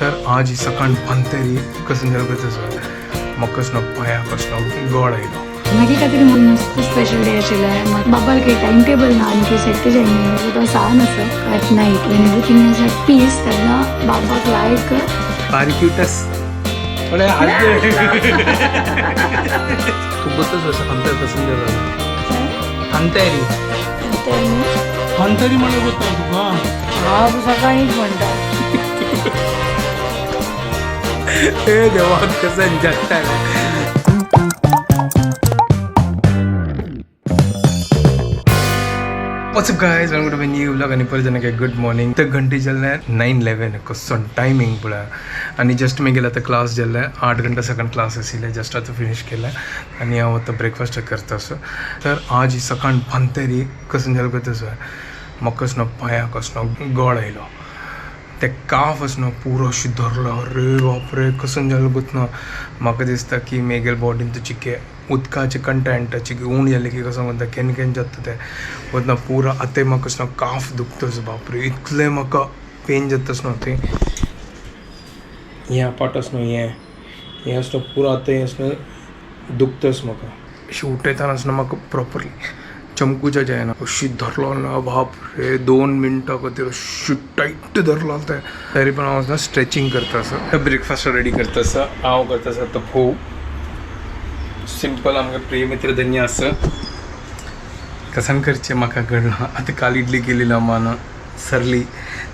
तर आज सकाळ पंतरी कसं जालें तसं म्हाका कसलो पांया कसलो गोड आयलो. मागीर कांय तरी मस्त स्पेशल डे आशिल्लें. बाबाल काही टायम टेबल ना आनी काही सेट जायना, तो सान आसा. At night when everything is at peace तेन्ना बाबाक लायक बारक्यूटस थोडे तू बसच असं अंतर कसं जालें अंतरी अंतरी म्हणून होता तुका. हांव सकाळीच म्हणटा. हे देवा, कसं जगता. What's up guys, welcome to my new vlog आणि परत एक गुड मॉर्निंग. तर घंटे चलना है 9:11 कसं टायमिंग पळय. आणि जस्ट मी गेला तर क्लास जाल्ले 8 घंटा सकाळ क्लास आशिल्ले, जस्ट आतां फिनिश केलें आनी हांव आतां ब्रेकफास्ट करता असो. तर आज सकाळ पंतरी कसं जालें पळय तसं म्हाका कसलो पांया कसलो गोड आयलो. ते काफ आसा पुरो अशें धरलो. अरे बापरे, कसं जालें गोत ना. म्हाका दिसता की मेगेल बॉडीन तो चिके उदकाचें कंटेंट चिके उण जालें की कसं म्हणटा केन्ना केन्ना जाता तें वतना पुरो. आतां म्हाका कसलो काफ दुखता. बापरे, इतलें म्हाका पेन जाता न्हू थंय हें पाट आसा न्हू, हें हें आसा पुरो आतां हें आसा दुखताच म्हाका. अशें उठयतना आसतना म्हाका प्रॉपरली चमकूच्या जायना. अशी धरलो ना बाप रे, 2 मिनटां खातीर अशी टायट धरलो तें. तरी पण हांव स्ट्रेचिंग करता आसा, ब्रेकफास्ट रेडी करता आसा. हांव करता आसा आतां फोव सिंपल. आमकां प्रियमित्र धन्य आसा. कसान करचें म्हाका कळना. आतां काल इडली केली अम्मान सरली,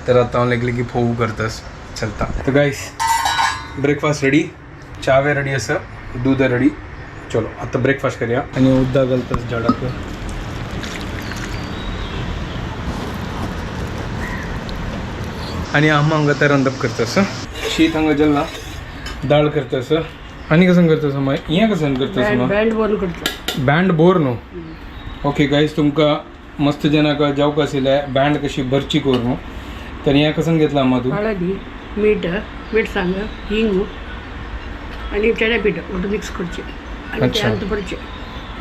तर आतां हांव लागले की फोव करतास चलता. तर गायस, ब्रेकफास्ट रेडी, चावे रेडी आसा, दूद रेडी. चलो आतां ब्रेकफास्ट करया. आनी उदक घालतास झाडाक. आनी आम हांगा ते रांदप करतास. शीत हांगा जल्ला, दाळ करतास. आनी कसं करतास मागीर हें कसं करतास मग? बँड बोर करता. बँड बोर न्हू. ओके गायज, तुमकां मस्त जेन्ना जावंक आशिल्लें बँड कशी भरची कर न्हू, तर हें कसं घेतलां अम्मा तूं? हळदी, मीठ, मिरसांग, हिंग आणि चणे पीठ ಒಟ್ಟು ಮಿಕ್ಸ್ करचे आणि अच्छा. ते भरचे.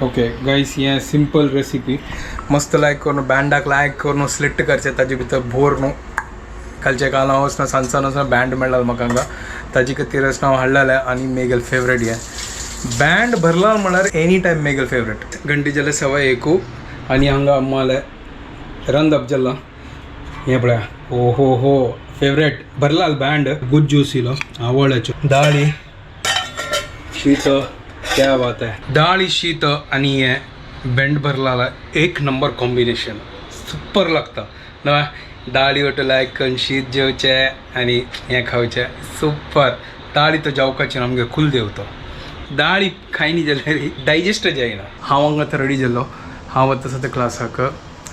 ओके गायस, हें सिंपल रेसिपी. मस्त लायक करून बँडाक लायक करून स्लिट करचें, ताजे भितर भोर न्हू. कालच्या काल हांव वचना सांजसान वचना बँड मेळ्ळा म्हाका हांगा, ताजे खातीर वचना हांव हाडलेलें. आनी मेगेल फेवरेट हें बँड भरला म्हळ्यार एनी टायम मेगेल फेवरेट. घंटी जाले 1:15 आनी हांगा अम्मालें रांदप जालां. हें पळया, हो हो हो, फेवरेट भरलाल बँड. गुज्जू आशिल्लो आवळ्याच्यो दाळी शीत, क्या बात आहे. डाळी शीत आणि हें बेंड भरलाला एक नंबर कॉम्बिनेशन, सुपर लागता ना. डाळी वटे लायक करून शीत जेवचें आनी हें खावचें, सुपर. दाळी तो जेवपाची आमगे कुलदेव तो. दाळी खायनी जाल्यार डायजेस्ट जायना. हांव हांगा आतां रेडी जाल्लो, हांव वता आसा क्लासाक.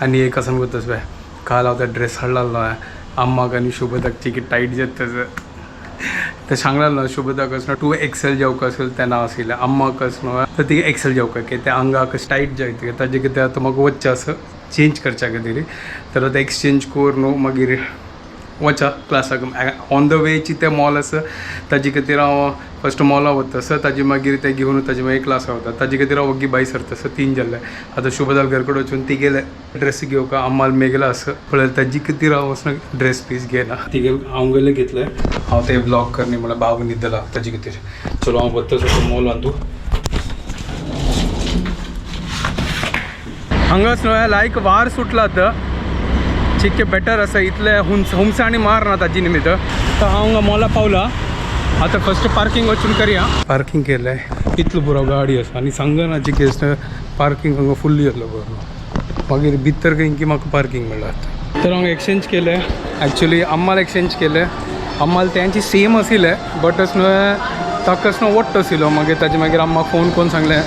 आनी एक आसा वता पळय, काल हांव तो ड्रेस हाडलेलो अम्माक आनी शुभदाक चिकी टायट जाता. ते सांगलें ना, शुभदाक आसना 2XL जेवंक आसल तें ना आशिल्लें. अम्माक आसना तर ती एक्सेल जेवंक की तें आंगाक टायट जायत. ताजे कितें आतां म्हाका वचचें आसा चेंज करच्या खातीर. तर आतां एक्सचेंज कर न्हू, मागीर वचा क्लासाक. ऑन the वेची तें मॉल आसा, ताजे खातीर हांव फस्ट मॉला वता आसा, ताजे मागीर तें घेवन ताजे मागीर क्लासाक वता. ताजे खातीर हांव वग्गी भायर सरता आसा. 3 जाल्ले आतां. शुभदाल घर कडेन वचून तिगेले ड्रेस घेवंक अम्माल मेगेलो आसा पळय, ताजे खातीर हांव वचून ड्रेस पीस घेयना. तिगेल हांव गेले घेतले. हांव ते ब्लॉग करणी म्हळ्यार बाबू न्हिदला ताजे खातीर. चलो हांव वता सो मॉलान. तूं हांगाच न्हय लायक वार सुटला आतां, चिक्के बेटर आसा. इतले हुमसाणी मार ना ताजी निमित्त. तर हांव हांगा मॉला पावला. आतां फस्ट पार्किंग वचून करया. पार्किंग केलें, इतलो पुरो गाडी आसा आनी सांगना चिके पार्किंग हांगा फुल्ली जातलो बरो. मागीर भितर खंय की म्हाका पार्किंग मेळ्ळा आतां. तर हांगा एक्सचेंज केलें, एक्चुली अम्माल एक्सचेंज केलें. अम्माल तेंची सेम आशिल्लें, बट अशें न्हय ताका अशें वट्ट आशिल्लो. मागीर ताजे मागीर अम्माक फोन करून सांगलें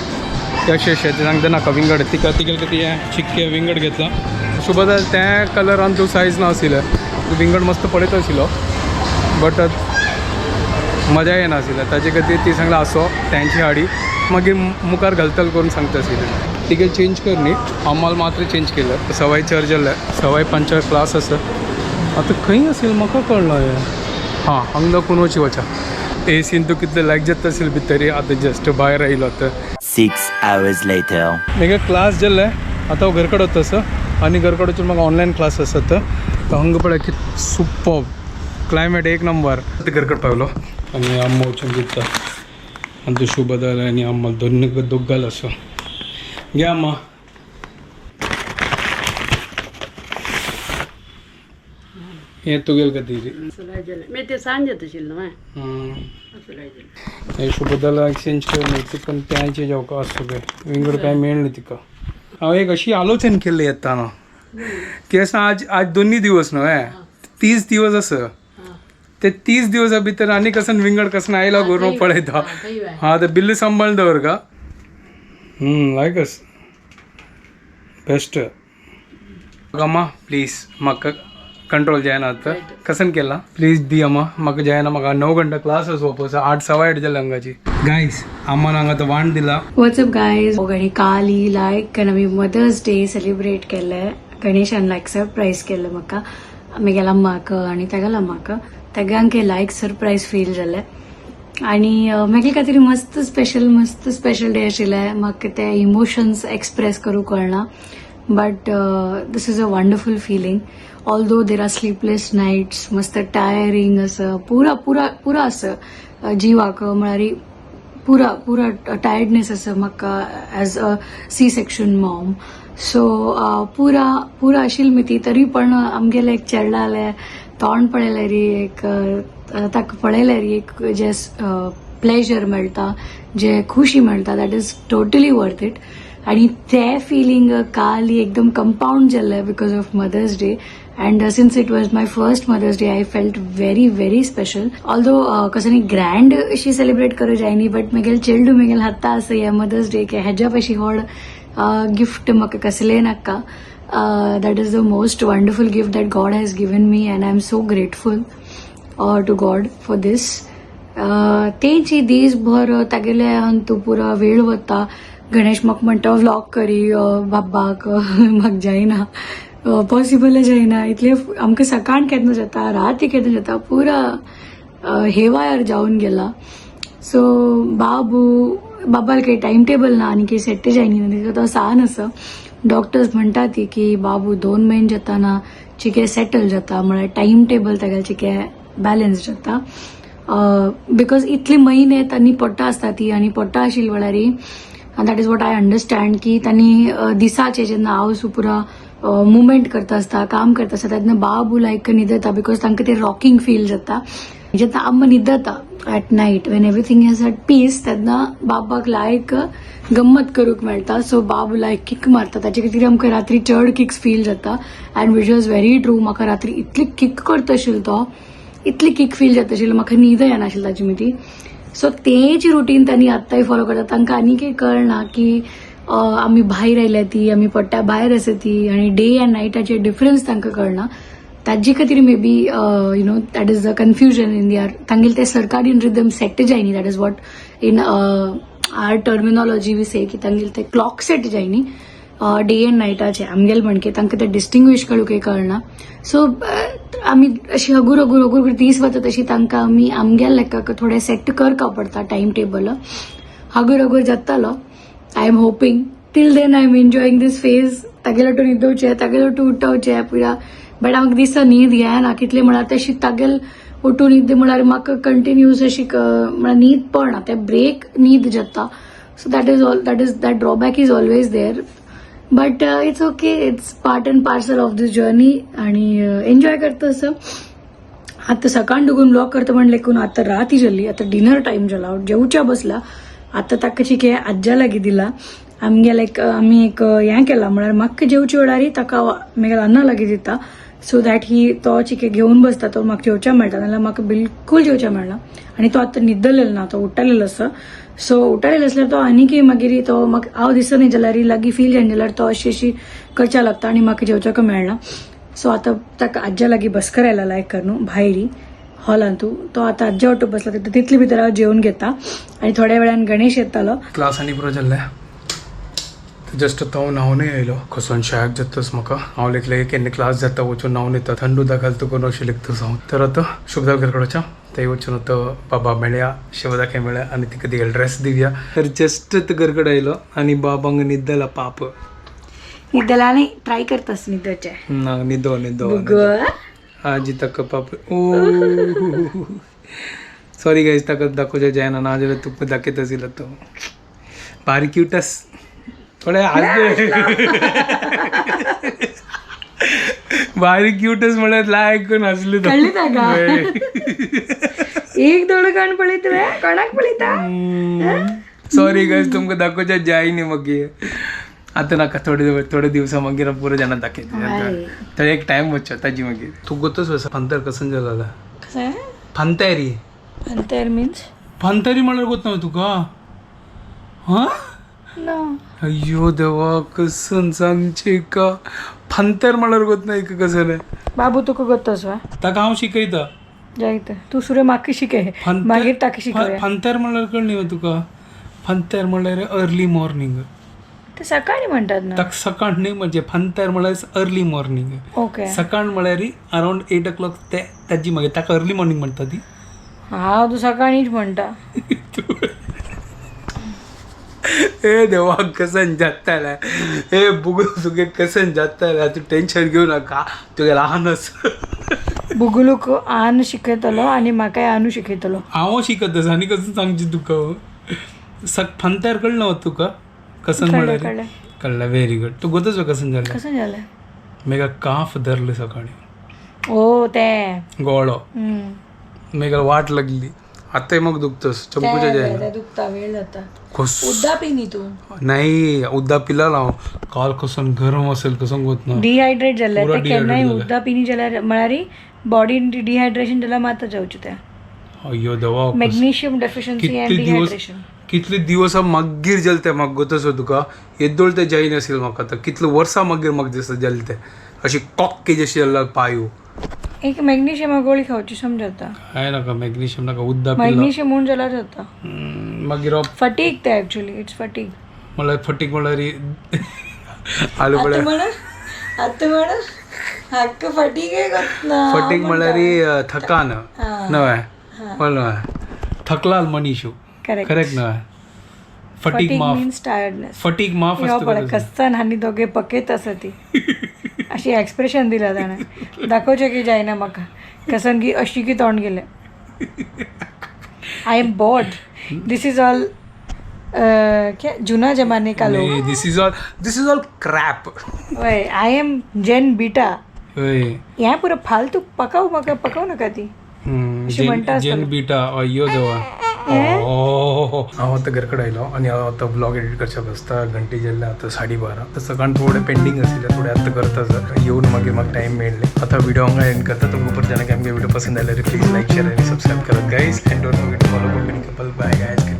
की अशें अशें. तें सांगता नाका विंगड तिका तिगेले खातीर हें चिक्के विंगड घेतलां. शुभदा त्या कलरान तूं सायज ना आशिल्लें, तूं विंगड मस्त पळयत आशिल्लो, बट मजा येनाशिल्लें. ताजे खातीर ती सांगलें आसो तेंची हाडी मागीर मुखार घालतल करून सांगता आशिल्लें. तिगे चेंज कर न्ही, अम्माल मात्र चेंज केलें. 4:15 जाल्लें, 5:15 क्लास आसा. आतां खंय आशिल्लें म्हाका कळना हें. हां, हांगा दाखोवन वची वचा एसीन तूं कितलें लायक जाता आशिल्लें भितर. आतां जस्ट भायर आयलो आतां. 6 hours later. मागीर क्लास जाल्लें, आतां हांव घर कडेन वता आसा आनी घर कडेन वचून म्हाका ऑनलायन क्लास आसा. तर हांगा पळय की सुपर क्लायमेट एक नंबर. घरकड पावलो आणि आम्हा वचून दिता आनी तो शुभदाल आनी आम्हाला दोन दोगाल असो घ्या अम्मा. हे तुगेल खातीर. जालें मागीर ते सांज जाता आशिल्लें न्हू. असो जालें. हे शुभदाला एक्सचेंज करून तिका त्यांचे जेवका आसतो काय विंगड काय मेळ्ळें तिका. हांव एक अशी आलोचन केल्ली येताना की असं आज आज दोन्ही दिवस न्हय 30 दिवस असं ते 30 दिवसा भितर आनी कसन विंगड कसन आयला करून पळयता. हा ते बिल्ल सांबाळून दवर का लायकस बेस्ट. अम्मा प्लीज म्हाका कंट्रोल जायना आतां कसन केला प्लीज दी अम्मा. म्हाका जायना, म्हाका 9 घंटा क्लास वापस 8-8.15 जाले हांगाची. गायस अम्मान हांगा आतां वाण दिला. व्हॉट्सअप गायज, गणे काली लायक आमी मदर्स डे सेलिब्रेट केले. गणेशान लायक सरप्रायज केलें म्हाका, म्हगेल्या अम्माक आनी तेगेल्या अम्माक. तेगांक लायक सरप्रायज फील जालें आनी म्हागे खातीर मस्त स्पेशल, मस्त स्पेशल डे आशिल्लें. म्हाका ते इमोशन्स एक्सप्रेस करूंक कळना, but this is a wonderful feeling. Although there are sleepless nights, मस्त टायरिंग असं पुरा पुरा पुरा असं जिवाक म्हळ्यार पुरा पुरा टायर्डनेस आसा म्हाका as a C section mom. So पुरा पुरा आशिल्ली मी ती, तरी पण आमगेलें एक चेडलालें तोंड पळयल्यार एक ताका पळयल्यार एक जे प्लेजर मेळटा, जे खुशी मेळटा, that is totally worth it. आणि ते फिलींग काल एकदम कंपाऊंड जाल्लें because of Mother's Day. And since it was my first Mother's Day, I felt very very special. Although कसं ग्रँड अशी सेलिब्रेट करूं जायनी, बट म्हगेले चेडू म्हगेले हाता आसा ह्या मदर्स डे की हेज्या पशी व्हड गिफ्ट म्हाका कसलें नाका. That is the most wonderful gift that God has given me and I am so grateful to God for this. तेंची दीसभर तागेले अंतू पुरा वेळ वता. गणेश म्हाका म्हणटा व्लॉग करी बाब्बाक, म्हाका जायना, पॉसिबल जायना. इतले आमकां सकाळ केन्ना जाता, राती केन्ना जाता, पुरा हेवायर जावन गेला. सो बाबू बाबाला काही टाइम टेबल ना आनी काही सेट जायनी, तो सान आसा. डॉक्टर्स म्हणटा ती की बाबू 2 म्हयने जाताना चिके सेटल जाता, म्हळ्यार टाइम टेबल तागेले चिके बॅलन्स जाता, because इतले म्हयने तांणी पोट्टा आसता ती आनी पोट्टा आशिल्ली वेळार, that is what I understand, की तांणी दिसाचे जेन्ना हांव पुरा मुवमेंट करता आसता, काम करता आसता, तेन्ना बाबू लायक न्हिदता, because तांकां ते रॉकिंग फील जाता. जेन्ना आम्मा न्हिदता at night when everything is at peace, तेन्ना बाबाक लायक गम्मत करूंक मेळटा. सो बाबू लायक किक मारता, ताचे खातीर आमकां रात्री चड किक्स फील जाता, and which was very true. म्हाका रात्री इतली किक करता आशिल्लो तो, इतली किक फील जाता आशिल्ली, म्हाका न्हीद येनाशिल्ली ताची मदीं. सो तेच रुटीन तांणी आत्ताय फॉलो करता. तांकां आनी कळना की आमी भायर आयल्या ती, आमी पट्ट्या भायर आसा ती, आनी डे अँड नायटाचे डिफरन्स तांकां कळना. ताजे खातीर maybe that is the confusion in their तांगेले ते सर्काडियन रिदम सेट जायनी. That is what in our terminology we say की तांगेले ते क्लॉक सेट जायनी डे अँड नायटाचे. आमगेले म्हणके तांकां ते डिस्टिंग्विश करूंक कळना. सो आमी अशी हगूर हगूर हगूर दीस वता तशी तांकां आमी आमगेले लेखाक थोडे सेट करका पडटा टायम टेबल. हगूर हगूर जातालो. I am hoping till then I am enjoying this phase. तागेले उठून न्हिदोवचें, तागेले उठून उठोवचें पुरा. बट म्हाका दिसता न्हीद येना कितले म्हळ्यार तशी तागेल उठून न्हीद म्हळ्यार म्हाका कंटिन्युअस अशी म्हळ्यार न्हीद पडना, ते ब्रेक न्हीद जाता. So that is all, that is, that drawback is always there, but it's okay, it's part and parcel of this journey. आणि एन्जॉय करता असं. आता सकाळ दुगून ब्लॉग करता म्हणले लेकून आता राती जाली, आता डिनर टाइम जाला, जेवच्या बसला. आता ताका चिके आज्या लागीं दिला. आमगे लायक आमी एक हें केला, म्हळ्यार म्हाका जेवचे वेळार ताका मागीर अन्ना लागीं दिता, सो that he तो चिके घेवन बसता, तो म्हाका जेवच्या मेळटा, नाल्यार म्हाका बिलकूल जेवच्या मेळना. आनी तो आतां न्हिदलेलो ना, तो उठलेलो आसा. सो उठलेलो आसल्यार तो आनीकय मागीर तो म्हाका हांव दिसना जाल्यार लागीं फील जायना जाल्यार तो अशी अशी करच्या लागता आनी म्हाका जेवच्याक मेळना. सो आतां ताका आज्या लागीं बसकर आयला लायक करून भायरी हॉलांतू. तो आतां आज्या वाटू बसला, तितले भितर हांव जेवन घेता आनी थोड्या वेळान गणेश येतालो. क्लास आनी पुरो जाल्लें, जस्ट तो हांव न्हांवनूय आयलो. कसोन शाक जातच म्हाका. हांव लेखलें केन्ना क्लास जाता वचून न्हांवन येता, थंड उदक घालता करून अशें लेखता हांव. तर आतां शुभदा घरकडच्या थंय वचून आतां बाबा मेळया, शिवदाके मेळया आनी तिका तिगेलो ड्रेस दिवया. तर जस्ट घरकडे आयलो आनी बाबांक न्हिदला पाप. न्हिदला न्ही, ट्राय करतास न्हिदोचें. ना, न्हिदो न्हिदो. बुगो. आजी ताका पाप ओ सॉरी गाईज, ताका दाखोवचें जायना, नाजाल्यार तुका दाखयत आशिल्लो तो. भारी क्यूटस थोडे हांसले. भारी क्यूटस म्हळ्यार लायक करून हांसले तो. कळ्ळी ताका? हय. एक दोडो कोण पळयत रे, कोणाक पळयता? सॉरी गाईज, तुमकां दाखोवचें जाय न्ही मागीर. आतां नाका, थोडे थोडे दिवसा मागीर पुरो जाणां दाखयता. तर एक टायम वचचो ताजी मागीर. तूं गोतोच फांतर कसन जाला. कसं? फांतेरी. फांतर मीन्स? फांतरी म्हळ्यार गोत ना तुका? हा? ना. अय्यो देवा, कसन सांगचे का, फांतर म्हळ्यार गोत ना इका कसं नाही. बाबू, तुका गोतोस वा? ताका हांव शिकयता. जायत तूं सुरे म्हाका शिकय, मागीर ताका शिकया. फांतर म्हळ्यार कळ्ळी न्ही तुका? फांतर म्हळ्यार अर्ली मॉर्निंग. ते सकाळी म्हणतात ना? ताका सकाळ न्ही, म्हणजे फांतर म्हळ्यार अर्ली मॉर्निंग. ओके. सकाळ म्हळ्यार अरावंड 8 o'clock. ते ताजी मागीर ताका अर्ली मॉर्निंग म्हणटा ती. हांव तूं सकाळीच म्हणटा. ए देवा, कसन जाताले ए बुगू, तुगे कसन जाताले. तूं टेन्शन घेऊ नका, तुगे लहान आसा. बुगुलूक आन शिकयतलो आनी म्हाकाय आनू शिकयतलो. हांव शिकत आसा आनी कसं सांगची तुका. सक फांत्यार कळना हो तुका कसन? कळ्ळें. म्हळ्यार कळ्ळें. कळ्ळें, व्हेरी गुड. तूं गोतच कसन जालें? कसं जालें? मेगा काफ धरले सकाळी. ओ ते. गोळो. हम्म. मेगा वाट लागली. आतांय मग दुखतस चमकूच्या ते जायना. दुखता, वेळ जाता. कस उद्दा पिनी तूं? नाही, उद्दा पिला हांव काल. कसन गरम असेल कसं गोत ना. डिहायड्रेट जाल्लें. पुरा ते केन्नाय dehydrate जालें. उद्दा पिनी जाल्यार म्हळ्यार बॉडीन डिहायड्रेशन जाल्यार मात जावचें तें. अय्यो देवा, मॅग्नेशियम डेफिशियन्सी अँड कितले दिवस डिहायड्रेशन. कितले दिवस मागीर जालें तें म्हाका गोतच तुका. येदोळ तें जायना आशिल्लें म्हाका. आतां कितले वर्सां मागीर म्हाका दिसता जालें तें. अशी कॉक्के जशी जाल्ला पांयो. एक मॅग्नेशियमा गोळी खावची, समजता. काय नाका मॅग्नेशियम नाका, उद्दा पिला. मॅग्नेशियम म्हूण जाल्यार जाता. मागीर फटीग ते, ऍक्च्युली it's fatigue. म्हळ्यार फटीक म्हळ्यार आलू आतां पळय. म्हण, आतां म्हण, हक्क फटीग ना. फटीक म्हळ्यार थकान नव्हे नव्हे, थकलाल मनीश. करेक्ट. करेक्ट नव्हे? फटीक माफ. Means tiredness. फटीक माफ यो आसता. पळय कस्तान आनी दोगे पकेत आसा ती. अशी एक्सप्रेशन दिला ताणें, दाखोवचें की जायना म्हाका कसन की अशी की तोंड गेलें. I am bored, this is all क्या जुना जमाने का लोग. This is all crap. वय, I am जेन बीटा. हय. हें पुरो फालतू पकाव, म्हाका पकाव नाका ती. अशी म्हणटा जेन आसतलो. बीटा. अय्यो देवा. हांव आतां घर कडेन आयलो आनी हांव आतां ब्लॉग एडिट करचे बसता. घंटे जाल्ले आतां 12:30. तर सकाळ थोडे पेंडींग आशिल्ले, थोडे आतां करता सर येवन. मागीर म्हाका टायम मेळ्ळें. आतां व्हिडिओ हांगा एंड करता. तुमकां परत जाल्यार आमगे व्हिडिओ पसंत आयल्यार प्लीज लायक, शेअर आनी सबस्क्रायब करात guys, and don't forget to follow Konkani Couple. Bye guys.